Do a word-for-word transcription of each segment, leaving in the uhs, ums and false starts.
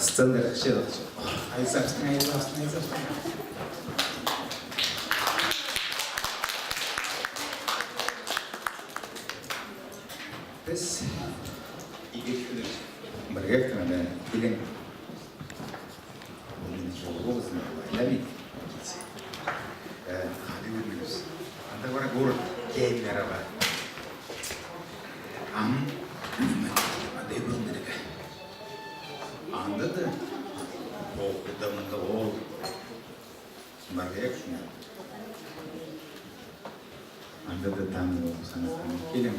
Сценада чыдағ. Айзапсың, айзапсың, айзапсың. Піс Игорь Фёдорович Маргаевтің анда килең. Ол мин чоғыл болзын, ол айлабин. Э, хайди кӧргебіс. Анда пар город Кемерово. Ам, анда кӧрінерге. Анда даа, ол, анда мында ол. Маргаев шуна. Анда даа таныдым ол, сағынчам. Килең.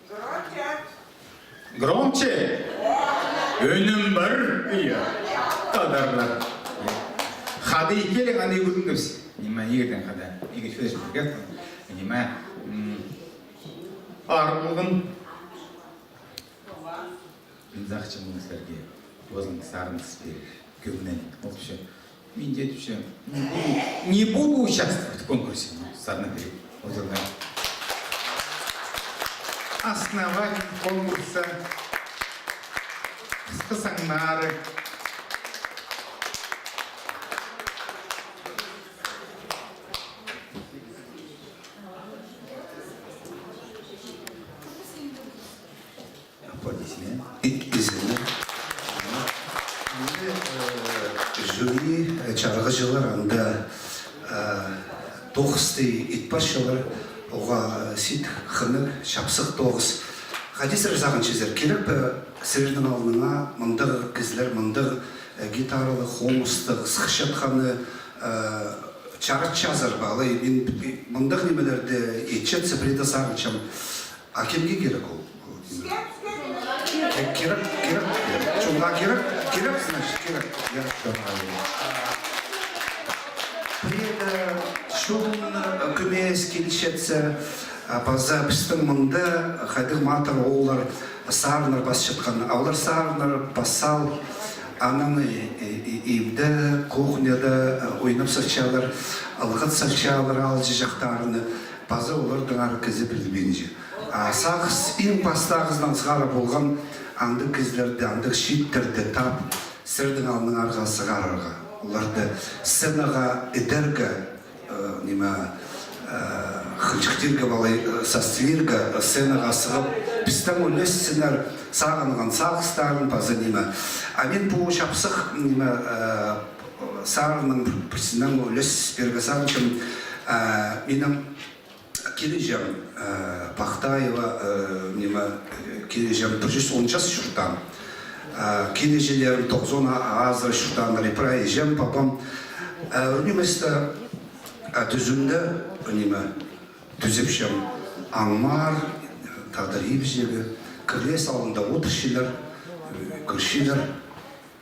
Громче! Громче! Ӱнім пар, я. Тадарлар. Хайди килең, аны кӧргебіс. Ниме, Игорьдең хада. Игорь Фёдорович Маргаевтің. Ниме, м, арғылған. Мин сағынчам, сірерге позының сарынзар пирер. Кӧңнінең. Вообще, мин дее тіпчем, не буду, не буду участвовать в конкурсе. Ну, сарнап пирем. Ол чирде основатель конкурса, хысхы саңнары. Аплодисмент. Ит кізіні. Мында, э, жюри, э, чарғыҷылар анда, э, тоғысты ит парчалар, оға сит хынығ, чапсых тоғыс. Хайди сірер сағынчазар, кирек пе сірернің алныңа мындағ кізілер, мындағ, э, гитаралы, хомыстығ, сыхчатханы, э, чаратчазар ба? Алай, мин, мындағ нимелерді итчетсе, пірее дее сағынчам. А кемге кирек ол? Ке-, кирек, кирек, кирек. Чонға кирек, кирек, значит, кирек. Я, давай. Пірее дее чон, э, кӧмес килчетсе, а, паза пістің мында хайдағ матыр ооллар сарыннар пасчатхан. А олар сарыннар пассал, анаң, э, э, э, ибде, кухняда, э, ойнап салчалар, ылғат салчалар аалҷы чахтарына. Паза олардаң ары кізі пілбинче. А сағыс, иң пастағызынаң сығара полған андағ кізілерді, андағ чииттерді тап, сірернің алныңарға сығарарға. Оларды сценаға идерге, э, ниме, э, хынчахтирға, палай, э, састирға, э, сценаға сығып, пістең ӱлессіннер, сағынған сағыстарын паза ниме. А мин пу чапсых, ниме, э, сарынның пірсінең ӱлес пирерге сағынчам, э, минің киліҷем, э, Пахтаева, э, ниме, э, киліҷем пір чӱс он час чуртаан. Э, киліҷелерім тоғызон азыра чуртааннар, иппір іҷем, пабам. Э, ӱр ниместе, э, тӱзімде, ниме, тӱзепчем. Аңмар, тадар ибҷегі, кірлес алнында одырчалар, э, кӧрчелер.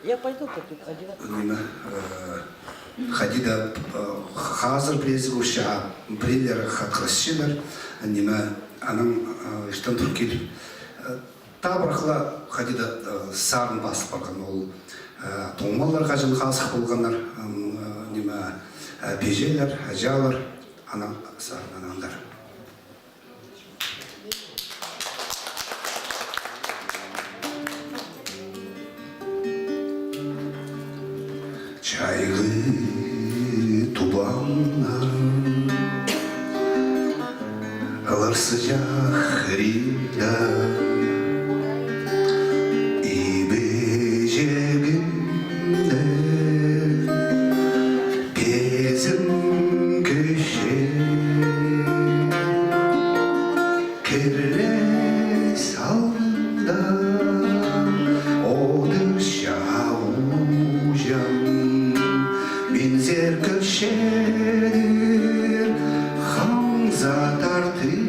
Я пойду купить, одевать. Ниме, э, хайди даа, э, хазыр пірезі кӧрче, а пірелері хатхырасчалар, ниме, анаң, э, иртен тур киліп, э, табырах ла хайди даа, э, сарын пазыл парған ол, э, тоңмалар хаҷан хазых полғаннар, м, э, ниме, э, пиҷелер, аҷалар, анаң сарын анаңар. Чайғы тубаннар, ылар сыҷах хыринда, ибҷегімде. Пезім кӧче кірлес алнында одырча уҷам, минзер кӧрчедір хаңза тартып.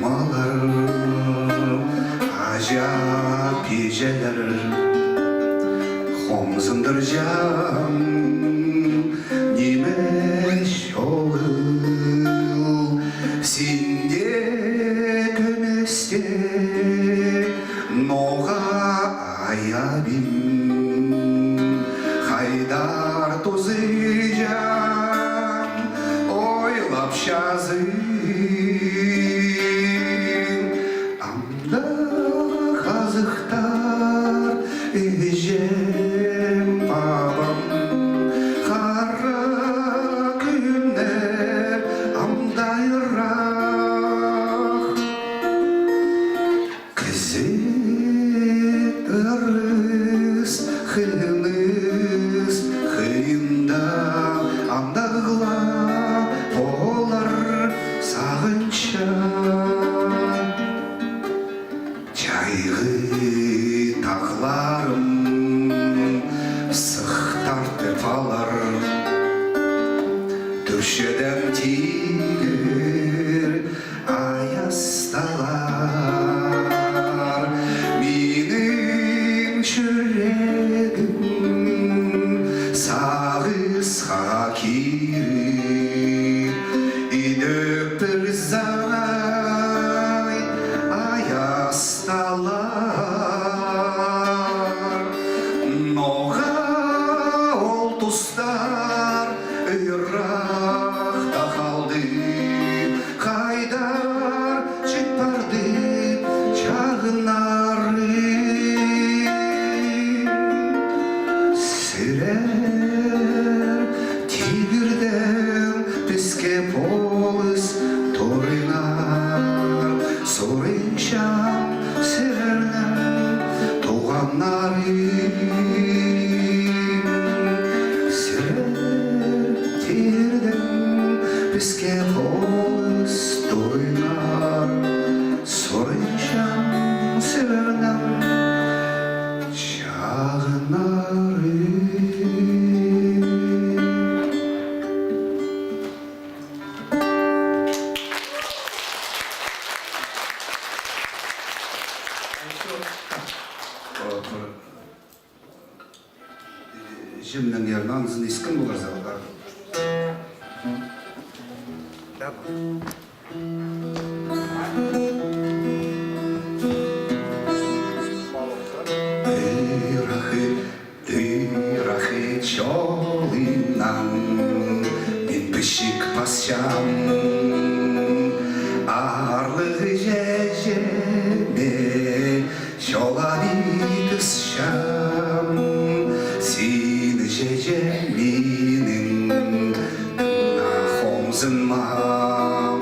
малар, аҷап-иҷелер, хомзындырҷаң ниме чоғыл, синде кӧместе ноға айабин, хайдар тузыҷаң, ойлап чазын. Анда хазыхтар, іҷем, пабам, хара кӱннер андайыраах. Кізі ырыс, хыныс хыйында андағ ла полар сағынчам. Чайғы тағларым сыхтартып алар, тӱрчедең тигір аясталар. Минің чӱрегім сағысха киріп, идӧк пір саңай аясталар. Ноға ол тустар ырахта халды, хайдар чит парды чағыннарым. Сірер тигірдең піске полыс турыңар, сурынчам сірернең, туғаннарым. Сірер тигірдең піске полыс турыңар, сурынчам сірернең, чағыннарым. Чемнең, я, анзын искен поларзар. Ыраххы, ыраххы чолымнаң мин пічік пасчам. Аарлығ чеҷеме чолап итісчем. Син, чеҷем минің, тыңна, хомзынмам.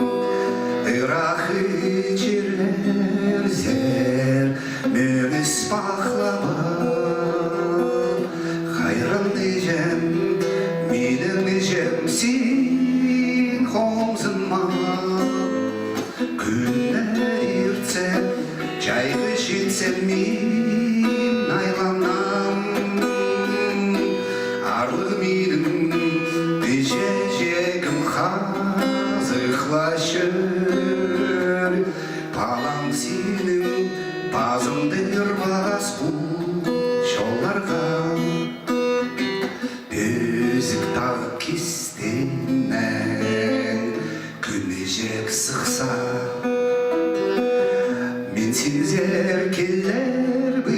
Ыраххы чирлерзер мӧніс пахлама. Хайран іҷем, минің іҷем, син хомзынма. Кӱннер иртсе, чайғы читсе, мин айланам. Аарлығ минің, іҷе-іҷегім хазых ла чӧр. Палаң синің пазыңды ырбас пу чолларға. Пӧзік тағ кистінең кӱн іҷек сыхса, мин синзер килербін,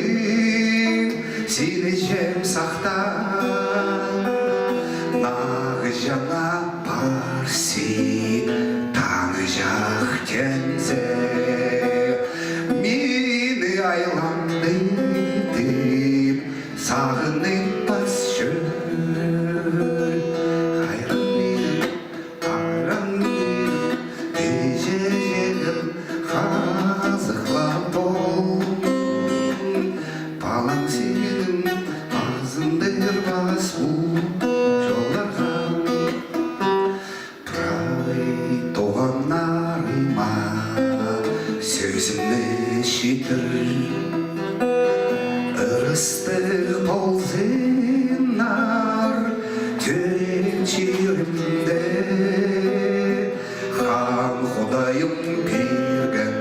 син, іҷем, сахта. Нағ чана парси, таң чахтанза, мині айландыр тіп, сағынып пас чӧр. Хайран минің, хайран минің, іҷе-іҷегім, хазых ла пол. Палаң синің пазыңды ырбас пу чолларға. Прай туғаннарыма сӧзімні читір. Ырыстығ ползыннар тӧреен чирімде. Хам Худайым пирген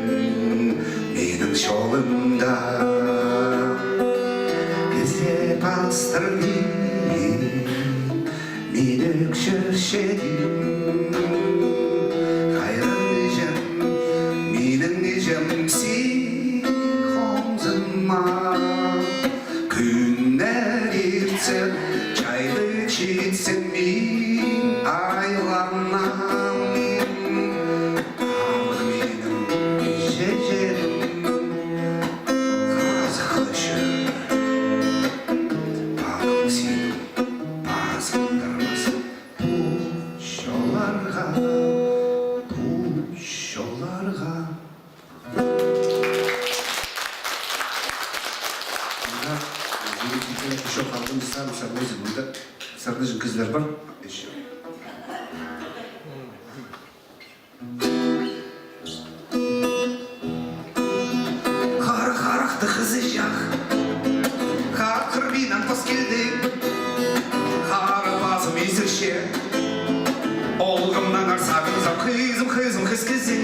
Кізілер пар ещё. Хара харахты хызыҷах, хакхырбинан пас килді. Хара пазым изірче, олғымнаңар сағынзам, хызым, хызым, хыс кізі.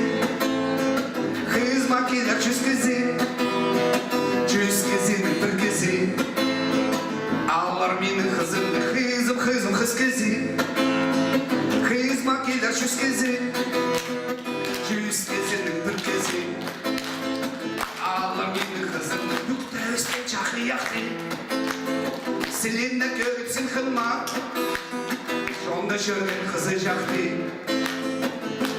Хызыма килер чӱс кізі, чӱс кізінің пір кізі. Алар минің хызымны, хызым, хызым, хыс кізі. Хызыма килер чӱс кізі, чӱс кізінің пір кізі. Алар минің хызымны, пӱктестең чахы яхты. Сілинне кӧріп син хынма, чонда чӧрген хызыҷахты.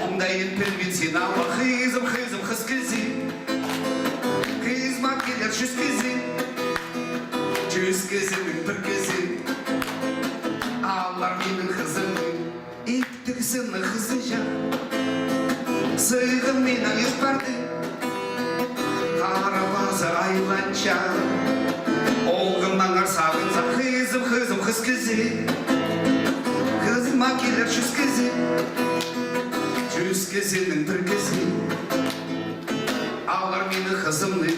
Оңдайын пілбин син алар, хызым, хызым, хыс кізі. Хызыма килер чӱс кізі, чӱс кізінің пір кізі. Алар минің хызымны, иптіг сыны хызыҷах. Сыйғым минің ис парды, хара пазы айланча. Олғымнаңар сағынзам, хызым, хызым, хыс кізі. Хызыма килер чӱс кізі, чӱс кізінің пір кізі. Алар минің хызымны.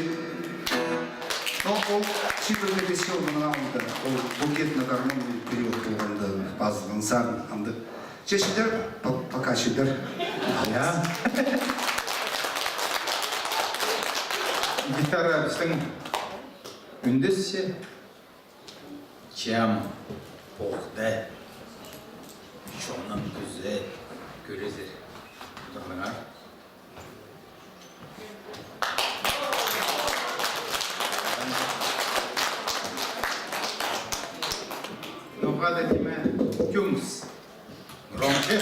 Но ол читірліг ис чоғыл мының алнында. Ол букетный гармонный период полғанда, пазылған сарын андағ. Че, читер, по-, пока читер. Я. Гитара пістің ӱндесче. Чам похта, чонның кӱзі, кӧрезер. Турыңар. Ноға-да тиме, тюмс. Громче.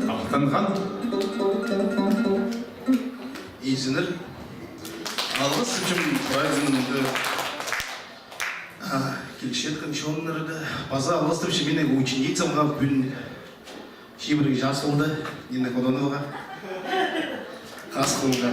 Алтынхан. Изеннер. Алғыс ӱчӱн праздник мында, а, килчеткен чоннарға. Паза алғыстапчам минің ученицамға, пӱӱн чибіргі час полды, Нина Кодоноваға. Хас хулға.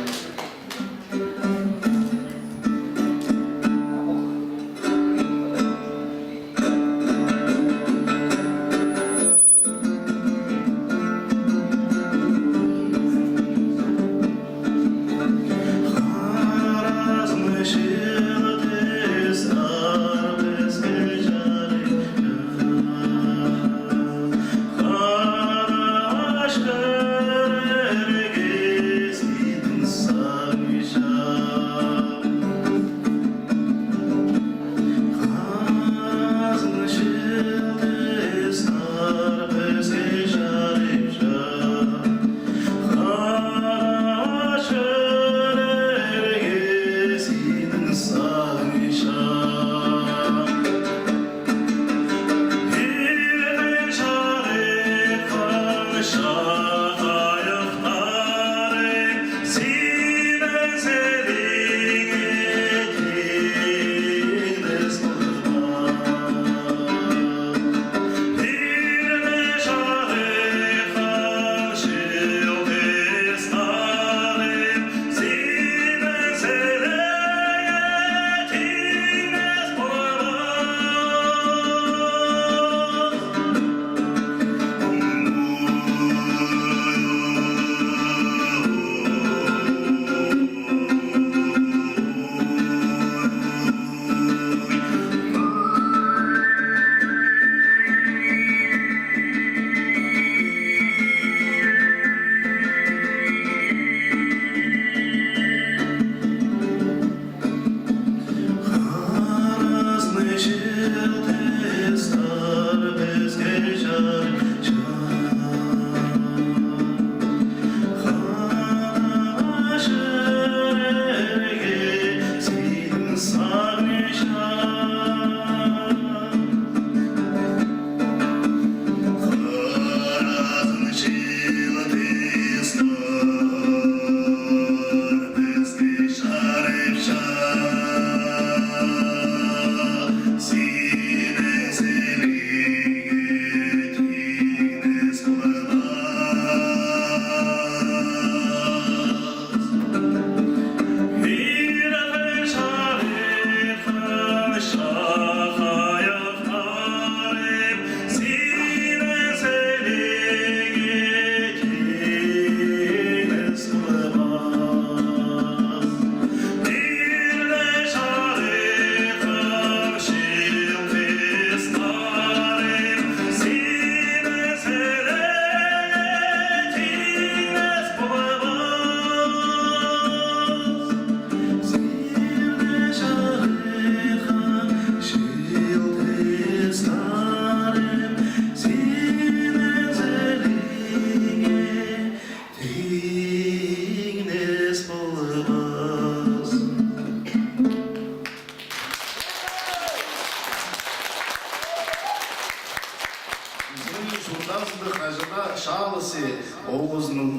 Хаҷаннаң чааласча, позының,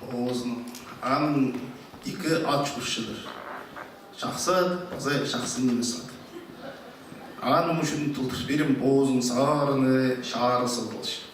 позының, аның ікі ат чуртапчадыр. Чахсы ат, паза чахсы нимес ат. Аның ӱчӱн толдырып пирем, позының сарыны чарыс адалча.